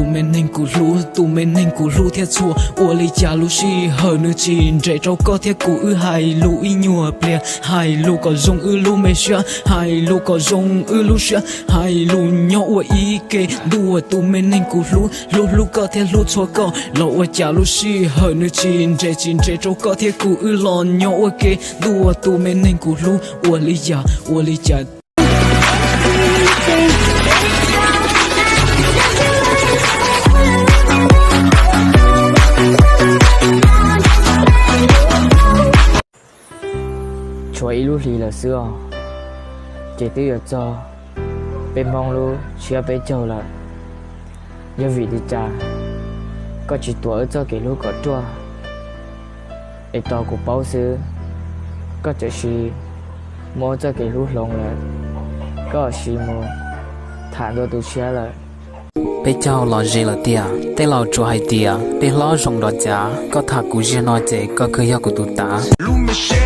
Tus me neeg kuv hlub, tus me neeg kuv hlub thiab txhua, ua li cas lub sij hawm nws tsis nres rau koj thiab kuv wb hais lus ib nyuag pliag, hais lus kom zoo wb lub me siab, hais lus kom zoo wb lub siab, hais lus nyob ua ib ke. Ntuj, tus me neeg kuv hlub, hlub hlub koj thiab hlub txhua koj, los ua cas lub sij hawm nws tsis nres, tsis nres rau koj thiab kuv wb los nyob ua ke. Ntuj, tus me neeg kuv hlub, ua li cas, ua li cas. Tshuav ib lub hlis lawm xwb os, ces twb yuav txog peb Hmoob lub tsiab peb caug lawm. Yog vim li cas koj tsis tuav wb txoj kev hlub kom ruaj, es tos kuv paub xwb, koj txawm sis muab wb txoj kev hlub hloov lawm, koj sim mus tham ntua tus tshiab lawm. Peb caug los ze lawm tiag, tej laus tsuas hais tias tej hlob zoo nrov cav, koj tham kuv ziag no ces koj kawg yog kuv tus tav. Lub cev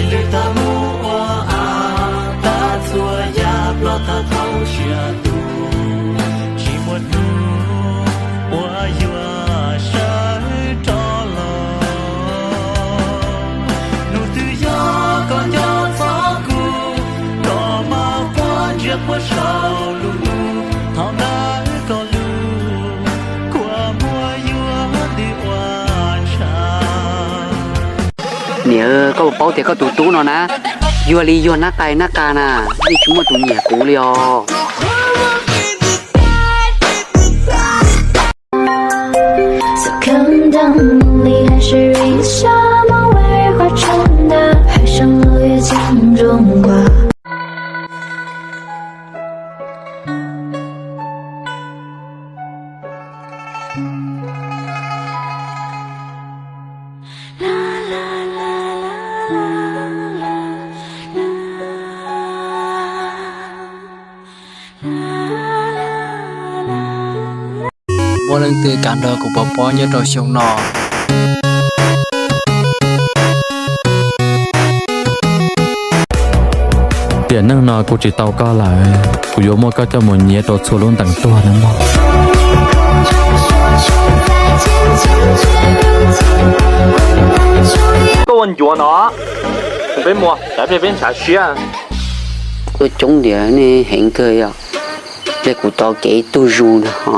lwm tag mus ua av, tag txhua yam ploj tag thaum tsiaj tus, tsis muaj hnub uas yuav sawv rov los. Hnub twg yog koj nco txog kuv, koj mam quaj ntsia quaj saum lub lub, thov ntawm koj lub kua muag yuav ntws ua ntshav. Niam, koj puas paub tias koj tus tub no na, yuag li yuag nab qai nab qa na, yeej tsis muaj tus nyiam kuv li os. Muaj leej twg kam nrog kuv pov pob nyob rau xyoo no? Tiam neej no kuv tsis tau koj lawm, kuv yuav muab koj coj mus nyiav rau txhua lub ntees tuag na mog. Koj ua ncuav no, peb muag, peb ntshav siab. Tuaj coob tias nej heev kawg yom, hle kuv tau kev tug zus na ho.